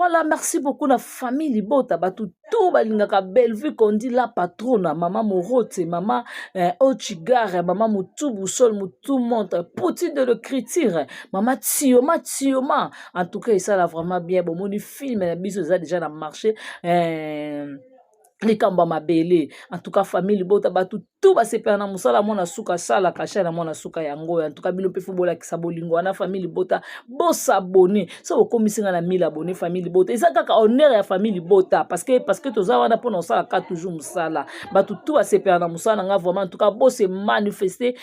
Voilà, merci beaucoup na famille libota, bato tout balingaka Bellevue Kondi la patrona, mama Morote, mama Ochigare, mama Mutu Boussole, Mutu Montre, Poutine de l'écriture, mama Tioma Tioma. En tout cas, ça la vraiment bien. Bon, mon film na biso eza déjà na marché. Likambo ya mabele. En tout cas, famille libota, bato tu basepela na mosala mwana suka asalaka chaîne ya mwana suka yango oyo. En tout cas, bino mpe fo bolakisa bolingo wana. Famille libota, bosabone so bokomisi nga na 1000 abonné. Famille libota, eza kaka honneur ya famille libota, parce que toza wana mpona kosalaka toujours mosala. Bato tu basepela na mosala na nga vraiment. En tout cas, bose manifeste,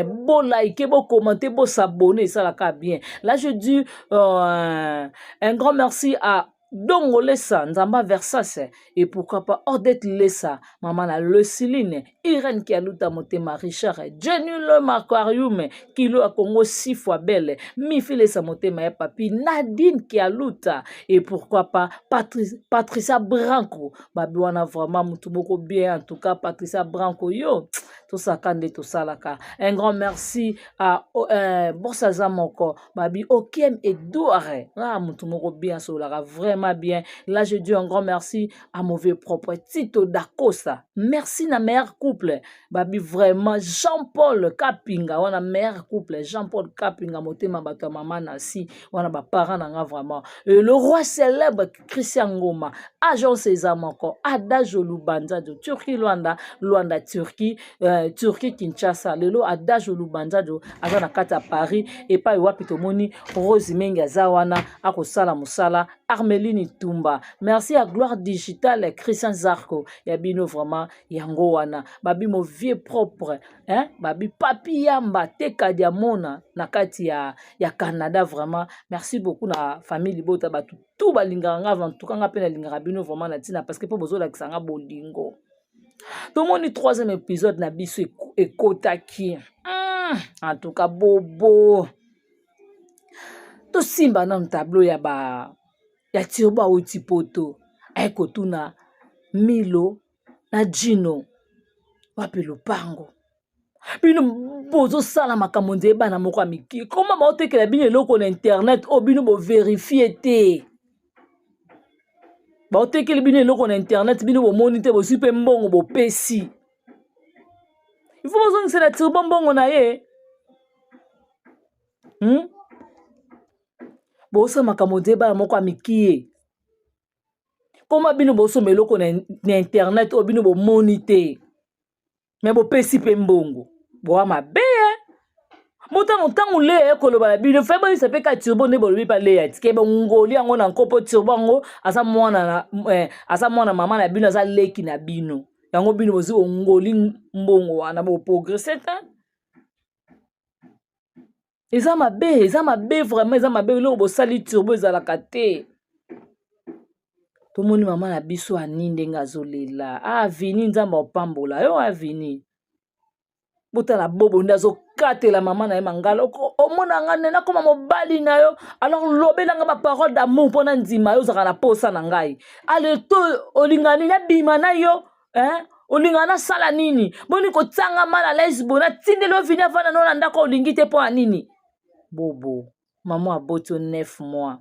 bolike, bokommente, bosabone, esalaka bien. Là, je dis un grand merci à Dongo Lesa, Nzamba Versas, et pourquoi pas Odette Lesa, Maman la Luciline, Irène Kialuta Motema, Richard, Jenny Le Marquarium, Kilo à Congo six fois belle, Mifi Lesa Motema et Papi, Nadine Kialuta, et pourquoi pas Patricia Branco, Babiwana vraiment mutu moko bien, en tout cas Patricia Branco yo, tosaka nde tosalaka. Un grand merci à Bossa Moko, Babi Okiem Edouard, ah, mutu moko bien, solaka vraiment bien. Là, je dis un grand merci à mauvais propre Tito Dacosta. Merci na meilleur couple. Babi vraiment Jean-Paul Kapinga, wana meilleur couple Jean-Paul Kapinga motema bato ya mama nasi, wana ba parents na nga vraiment. Et le roi célèbre Christian Ngoma, agent César Moko, Adage Lubanzadio, Turquie Luanda, Luanda Turquie, Turquie Kinshasa. Lelo Adage Lubanzadio aza na kati ya Paris epai wapi tomoni Rose Mengi aza wana akosala mosala. Armeline Tumba, merci à Gloire Digital, Christian Zarko ya bino vraiment yango wana. Babi mo vieux propre, hein, babi Papi Yamba teka diamona na kati ya Canada vraiment. Merci beaucoup na famille libota, bato tout balingaka nga. En tout cas, nga mpe nalingaka bino vraiment na ntina, parce que mpo bozolakisa nga bolingo. Tomoni troisième épisode na biso ekotaki. En tout cas, bobo tosimba nanu tableau ya ba ya Turbo awuti poto, aye kotuna Milo na Jino wapi lopango. Bino bozosala makambo nzela bana moko ya mike. Koma baotekela bino eloko na internet oyo bino boverifie te. Baotekeli bino eloko na internet, bino bomoni te, bozwi mpe mbongo bopesi. Il faut bozongisela Turbo mbongo na ye, Bosala makambo nzela bana moko ya mikie. Koma bino bosomba eloko na internet oyo bino bomoni te, me bopesi mpe mbongo, boa mabe. Motango ntango Leya ekoloba na bino fe boyebisa mpe ka Turbo nde bolobi mpa Leya tike bongoli yango na nkopo. Turbo yango aza mwana aza mwana mama na bino, aza leki na bino. Yango bino bozwi bongoli mbongo wana, boprogresse te. Eza mabe, eza mabe vraiment, eza mabe eloko bosali Turbo, ezalaka te. Tomoni mama na biso ani ndenge azolela. Ah, Vini, Nzambe opambola yo. Avini, botala bobo nde azokatela mama na ye mangala. Omona nga nde nakóma mobali na yo, alors lobelanga baparole d'amour mpo na ndima yo. Ozalaka na posa na ngai ale to olinga nini? Abima na yo, hein? Olingaka nasala nini? Boni kotianga mal à l'aise boye? Natindeli yo Vini avanda no na ndako, olingi te mpo ya nini? Bobo, mama aboti yo 9 mois,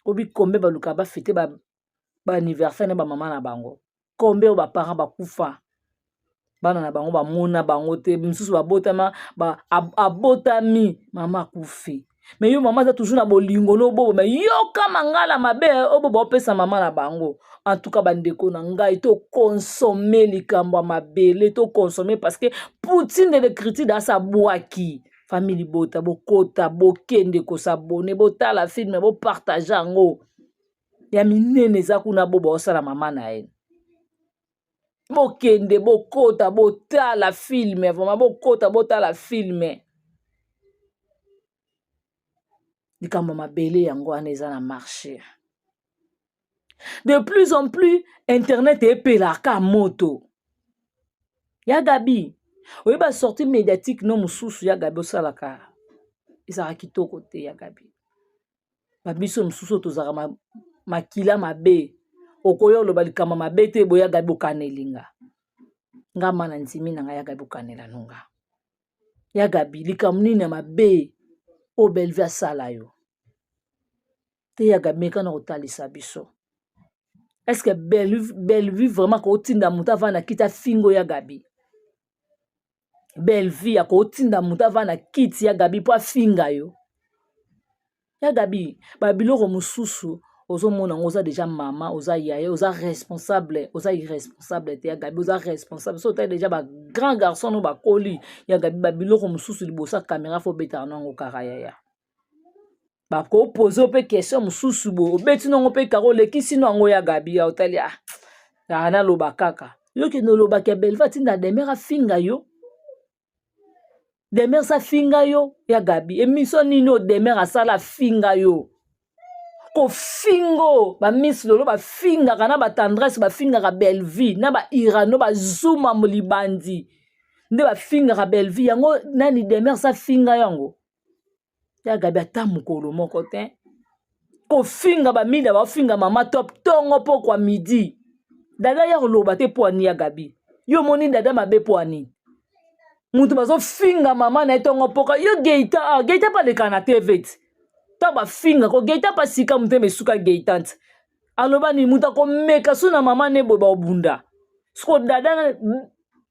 obi kombe baluka bafete baanniversaire na bamama na bango. Kombe oyo baparent bakufa, bana na bango bamona bango te. Misusu babotama abotami mama akufi. Me yo mama aza toujours na bolingo no bobo, me yoka mangala mabe oyo bobo opesa mama na bango. En tout cas, bandeko na ngai, tokonsome likambo ya mabele, tokonsome parce que Poutine de l'écriture asa bwaki. Famille libota, bokota, bokende kosabone, botala film, bopartage yango. Ya minene eza kuna, bo baosala mama na ye. Bokende, bokota, botala film vraiment, bokota, botala film. Likambo mabele yango wana eza na marché de plus en plus. Internet epelaka moto. Ya Gabi, oyeba sortie médiatique no mosusu ya Gabi osalaka ezalaka kitoko te. Ya Gabi, babiso mosusu oyo tozalaka makila mabe, okoya oloba likambo mabe te boye. Ya Gabi, okanelinga nga ma na ndimi na ngai. Ya Gabi, okanela nonga. Ya Gabi, likambo nini ya mabe oyo Belvi asala yo? Te ya Gabi, meka na kotalisa biso. Est-ce que Bellevue vraiment kotinda moto avanda na kiti afingo ya Gabi? Bellevue akotinda moto avanda na kiti ya Gabi mpo afinga yo? Ya Gabi, babiloko mosusu ozomona yango, oza deja mama, oza yaya, oza responsable, oza irresponsable te. Ya Gabi, oza responsable. So otali deja bagrand garçon no bakoli, ya Gabi, babiloko mosusu liboso ya caméra fo obetaka nango kaka. Yaya, bakopose mpe question mosusu boye, obeti nango mpe kaka, olekisi no yango. Ya Gabi, ya otali, ah, ah, naloba kaka, yo kende olobaki ya Belva atinda Demer afinga yo. Demer afinga yo, ya Gabi? Émission nini oyo Demer asala afinga yo? Kofingo bamisi lolo bafingaka na batendresse, bafingaka Bellevie na bairano, bazuma libandi nde bafingaka Bellevie. Yango nani Demer afinga yango, ya Gabi? Ata mokolo moko te kofinga bamida, bafinga mama top ntongo pokwa midi. Dada ya koloba te mpo ani? Ya Gabi, yo omoni dada mabe mpo ani? Moto bazofinga mama na ye ntongo poka. Yo Geita, ah, Geita mpe aleka na TV ti ntango bafinga ko Geita mpe asika motema esuka. Geita nti aloba nini? Moto akomeka so na mama ne boye, baobunda siko. Dada,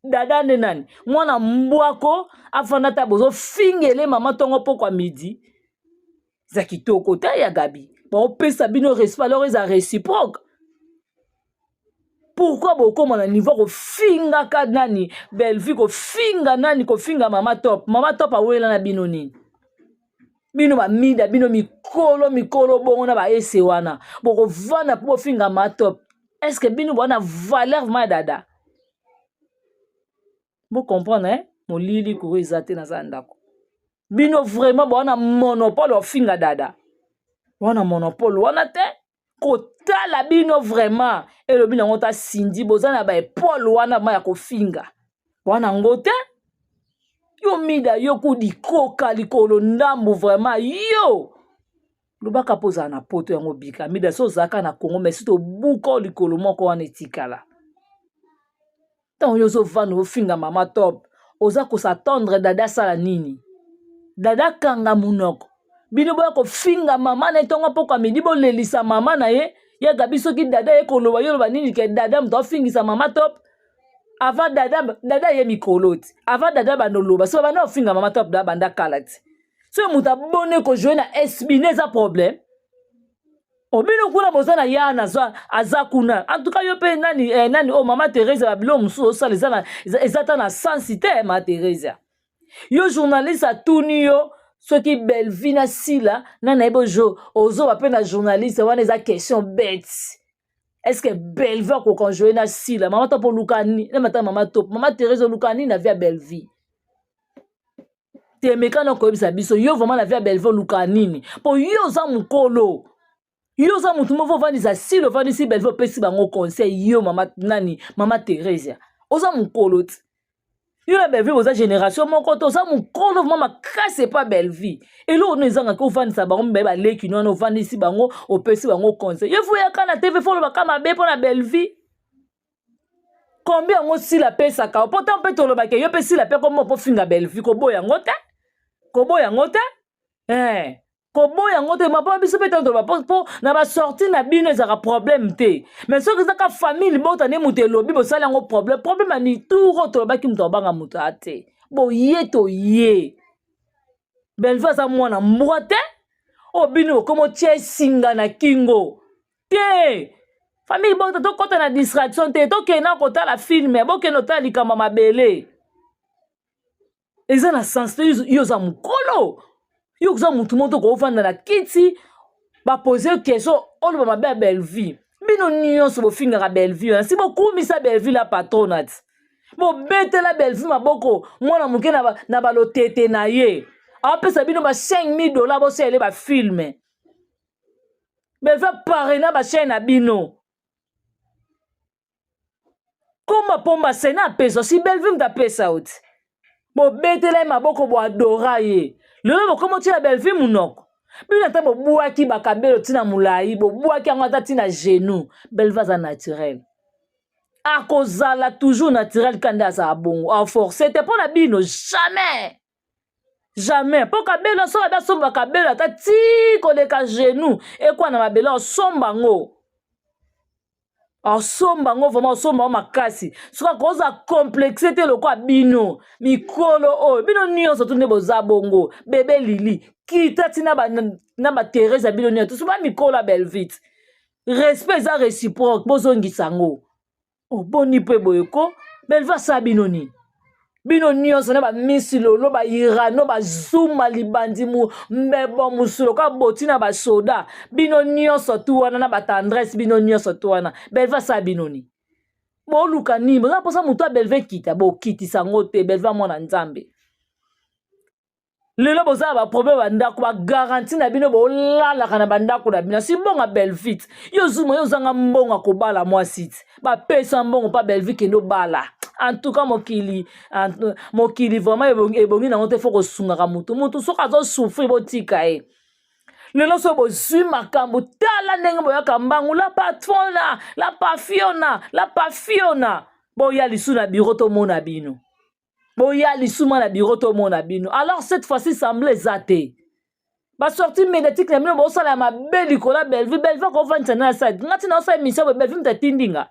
dada nde nani? Mwana mbwako afanda ta bozofingele mama ntongo pokwa midi. Eza kitoko te, ya Gabi. Baopesa bino respect, alors eza réciproque. Pourquoi bokóma na niveau kofingaka nani Bellevue, kofinga nani, kofinga mama top? Mama top awela na bino nini? Bino bamida, bino mikolo mikolo bongo na baese wana, bokovanda mpo bofinga mama top. Est ce que bino boza na valeur vraiment? Dada, bocomprendre, eh? Molili kuro eza te, naza ndako. Bino vraiment boza na monopole ofinga dada wana? Monopole wana te. Kotala bino vraiment, elobi nango ta Sindi, boza na baepole wana ma ya kofinga wana ngo te. Yo mida, yo kudi koka likolo ndambu vraiment. Yo lobaka mpo ozala na poto yango bika mida. So ozalaka na Congo, mais si tobuka likolo moko wana etikala. Ntango yo ozovanda ofinga mama top, oza kos'attendre dada asala nini? Dada kanga monoko. Bino boya kofinga mama na ye ntongo pokwa midi, bolelisa mama na ye. Ya Gabi, soki dada ye koloba, yo loba nini? Ke dada moto afingisa mama top avant dada, dada ye mikolo ti avant dada banda oloba, so banda ofinga mama top da banda kala ti. Soki moto aboni kojouer na SB nde eza problème. Obino kuna boza na ya aza kuna. En tout cas yo mpe nani, eh, nani oyo, mama Therese, babilo mosusu osala eza ta na sensi te. Ma Therese, yo journaliste atuni yo soki Bellevue na Sila na nayebi ojo ozoba mpe na journaliste wana, eza question bête. Est ce que Bellevue akoka jouer na Sila? Mama top, oluka nini na mata? Mama top, mama Therese, oluka nini na vie ya Bellevue? Temeka na koyebisa biso, yo vraiment, na vie ya Bellevue oluka nini? Mpo yo oza mokolo, yo oza motu moko ovandisa Sila, ovandisi Bellevue, opesi bango conseil. Yo mama nani, mama Thérésia, oza mokolo ti. Yo na Bellevue boza génération moko te. Oza mokolo vraiment makasi epa Bellevue. Eloko no ezangaki ovandisa bango mibale, baleki no wana, ovandisi bango, opesi bango conseil. Yo fo yaka na TV, fo olobaka mabe mpo na Bellevue. Kombi yango Sila apesaka po ntango mpe tolobaki yo mpe Sila mpe kombo mpo finga Bellevue, koboya yango te, koboya yango te, eh. Koboya yango te mpo biso mpe ntango toloba mpo na basortie na bino ezalaka problème te. Mais soki ezaka famille libota nde moto elobi, bosali yango problème. Problème ya ni tour oyo tolobaki, moto abanga moto aya te. Boye toye, Bellevue aza mwana mbwa te oyo bino okoma otia esinga na kingo te. Famille bota, tokɔta na distraction te, tokende kotala film. Bokende otala likambo mabele eza na sens te. Yo oza mokolo, yo oza motu moko tokovanda na kiti, bapose question, oloba mabe ya Bellevue. Bino nyonso bofingaka Bellevue wana, si bokumisa Bellevue la patronat, bobetela Bellevue maboko. Mwana moke na balotete na ye apesa bino ba 5000 dollar, bosalele bafilm. Bellevue apare na bachaîne na bino komba pomba sena apesa si Bellevue moto apesa yo ti bobetela ye maboko, boadora ye. Lelo bokoma otiela Bellevue monoko. Bino ata bobwaki bakabelo ntina molai, bobwaki yango ata ntina genou, Bellevue aza naturel, akozala toujours naturel. Ka nde azala bongo, aforce te mpo na bino, jamais. Jamais mpo kabelo soki abi asomba kabelo ata ti koleka genou ekwa na mabele osomba yango, osomba yango vraiment, osomba yango makasi. Soki akozala complexe te lokola bino mikolo oyo, bino nyonso tu nde boza bongo. Bebe Lili kita ti na baterese ya bino nyonso toso ba mikolo ya Belvite. Respect eza réciproque, bozongisa yango. Oboni mpe boye ko Belvi asala bino nini? Bino nyonso na bamisi lolo, bairano, bazuma libandi, mbebo mosolo ka boti na basoda, bino nyonso tu wana na batendresse, bino nyonso tu wana, Belvi asala bino nini? Boluka nini? Boza mposa moto ya Belvi ekita, bokitisa yango te. Belvi amwana Nzambe. Lelo boza na baproblème bandako, bagaranti na bino, bolalaka na bandako na bino. Si mbongo ya Belvite, yo zuma, yo ozanga mbongo ya kobala mwasi ti bapesa mbongo mpa Belvi, kende obala. En tout cas mokili, mokili vraiment ebongi nango te. Fo kosungaka motu, motu soki azosouffrir, botika ye. Lelo soki bozwi makambo, tala ndenge boyaka mbangu, la patrona, la pafiona, la pafiona. Boya lisu na biro tomona bino, boya lisuma na biro tomona bino. Alors cette fois-ci semble eza te basortie médiatique na bino bosala ya mabe likolo ya Bellevue. Bellevue akovandisa na site nga ntina osala émission boye. Bellevue moto atindi nga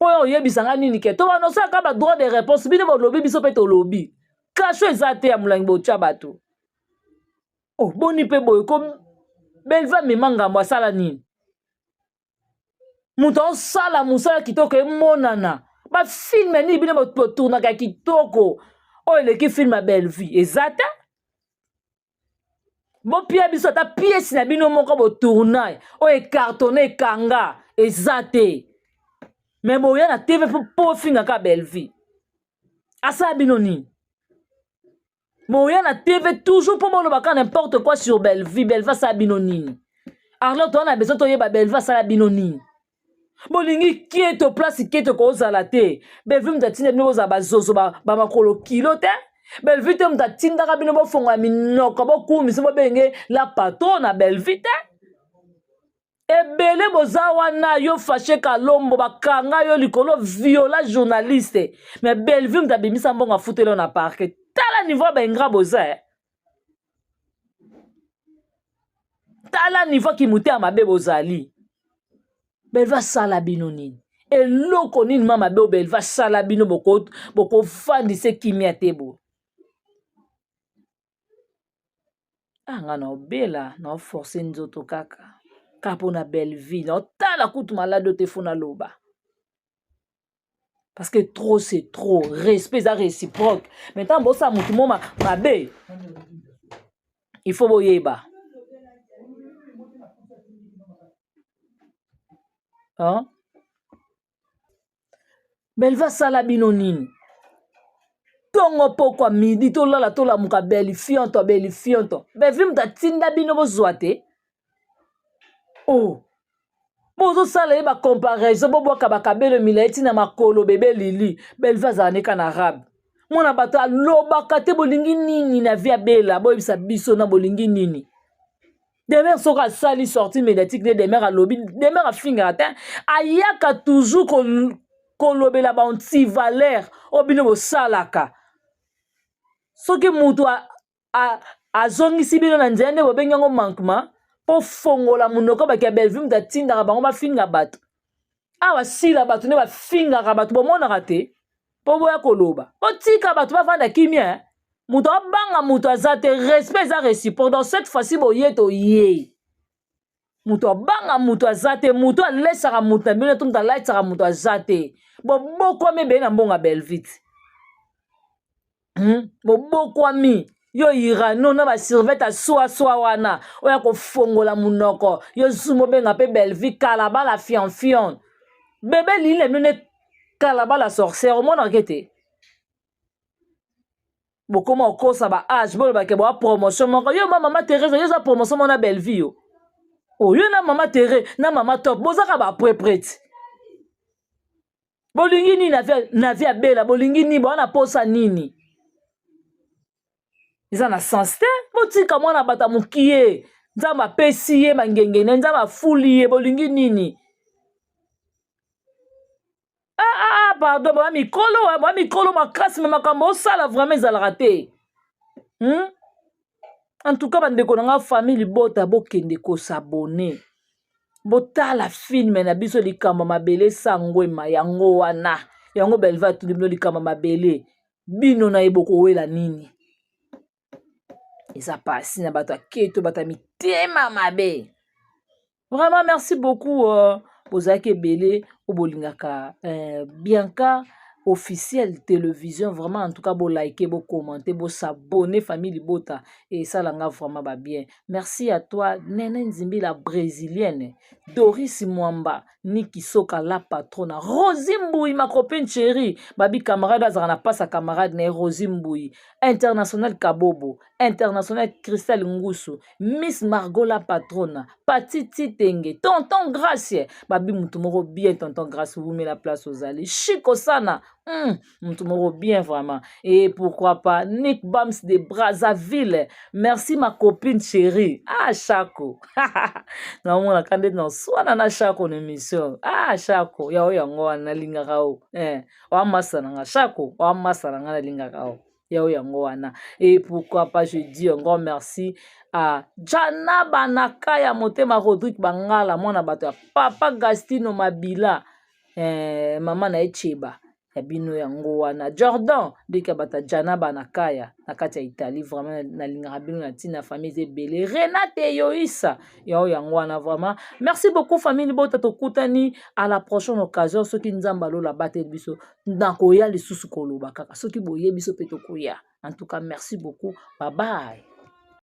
oyo oyebisa nga nini ke to wana osalaka ba droit de réponse. Bino bolobi, biso mpe tolobi. Kasho eza te ya molangi botya bato. Oh, boni mpe boye ko Bellevue amema ngambo, asala nini? Moto aosala mosala kitoko emonana. Bafilme nini bino botournaka ya kitoko oyo eleki filme ya Bellevue? Eza te. Bopia biso ata piese na bino moko botourna oyo ekartone ekanga, eza te. Me boya na TV mpo ofingaka Bellevue, asala bino nini? Boya na TV toujours mpo bolobaka n'importe quoi sur Bellevue. Bellevue asala bino nini? Arlo, toza na besoin toyeba Bellevue asala bino nini. Bolingi keto, place keto kozala te. Bellevue moto atinda bino bozala bazozo bamakolo kilo te. Bellevue te moto atindaka bino bofongola minoko, bokumisa, bobenge la patron na Bellevue te. Ebele boza wana. Yo Fashe Kalombo, bakanga yo likolo viola journaliste, mais Bellevue moto abimisa mbongo, afuteli yo na parquet. Tala niveau ya baingra boza, eh. Tala niveau kimotema mabe bozali. Bellevue asala bino nini? Eloko nini ma mabe oyo Bellevue asala bino bokofandisa kimia te bo? Ah, nga na obela, na oforce nzoto kaka kaka mpona Bellevue. Na otala kutu malade oyo te, fo naloba parce que trop c'est trop. Respect eza réciproque. Maintenant bosala motu mo mabe, il faut boyeba, hein? Bellevue asala bino nini? Ntongo, pokwa, midi, tolala, tolamuka, belle fionto, belle fionto. Bellevue moto atinda bino bozwa te. Oh, bozosala ye bacomparaison, bobwaka bakabelo milai ntina makolo. Bebe Lili, Bellevue azala neka na arabe, mwana bato alobaka te. Bolingi nini na vie abela? Boyebisa biso na bolingi nini? Demer soki asali sortie médiatique nde Demer alobi, Demer afingaka te, ayaka toujours kolobela ba antivaleur oyo bino bosalaka. Soki moto azongisi bino na nzela nde bobengi yango manquement mpo fongola monoko. Baki ya Bellevue moto atindaka bango bafinga bato awa, sila bato nde bafingaka bato, bomonaka te mpo boya koloba. Botika bato bavanda kimia, moto abanga moto aza te. Respect eza réciproque. Donc cette fois-ci boye toye, moto abanga moto aza te, moto alesaka moto na bino to moto alatisaka moto aza te. Bobokwami ebele na mbongo ya Bellevue, Bobokwami. Yo irano na basurvete aswaswa wana oyo akofongola monoko, yo zuma obenga mpe Bellevue kalabala fianfion. Bebe Lili na bino nde kalabala sorcière, omonaka te. Bokoma okosa ba age, bolobake boa promotion moko. Yo ma mama Therese, yo oza promotion moko na Bellevue. Yo oyo na mama Therese na mama Top bozaka bapreprete. Bolingi nini na vie abela? Bolingi nini? Boa na posa nini? Eza na sens te. Botika mwana bato ya mokie, Nzambe apesi ye bangengene, Nzambe afuli ye. Bolingi nini? Ah, ah, ah, pardon, boya mikolo, boya mikolo makasi, me makambo osala vraiment ezalaka te, En tout cas bandeko na nga famille libota, bokende kos'abonner, botala film na biso Likambo Mabele Sangwema. Yango wana yango Belva atuni bino likambo mabele, bino na ye bokowela nini? Eza pasi na bato ya keto, bato ya mitema mabe vraiment. Merci beaucoup, bozalaki ebele oyo bolingaka Bianca Officiel Télévision. Vraiment, en tout cas, bolike, bocommenter, bos'abonner, famille libota, esalanga vraiment babien. Merci à toi, Nene Nzimbi la Brésilienne, Doris Mwamba, Niki Soka la patrona, Rosi Mbui, ma copine chérie, babi camarade azalaka na pasa camarade na ye. Rosi Mbui International, Kabobo International, Christelle Ngusu, Miss Margot la patrona, Patiti Tenge, Tonton Grace, babi mutu moko bien. Tonton Grace, wumela place ozali. Chiko Sana, mutu moko bien vraiment. Et pourquoi pas Nick Bams de Brazzaville. Merci, ma copine chérie. Ah, Chako, naomonaka nde naswana na Chako na émission. Ah, Chako, yao yango wana nalingaka o, eh, oamasa na nga. Chako, oamasa na nga, nalingaka o yao yango wana. Et pourquoi pas, je dis un grand merci à Jana Banaka ya motema, Rodrigue Bangala, mwana bato ya papa Gastino Mabila, eh, mama na ye Cheba ya bino yango wana, Jordan ndenge ya bato ya Jana Banakaya na kati ya Italie. Vraiment, nalingaka bino na ntina. Famille eza ebele. Renate Yoisa yao yango wana. Vraiment, merci beaucoup, famille libota. Tokutani à la prochaine occasion. Soki Nzambe alola bateli biso, nakoya lisusu koloba kaka. Soki boyebi biso mpe, tokoya. En tout cas, merci beaucoup, bye bye.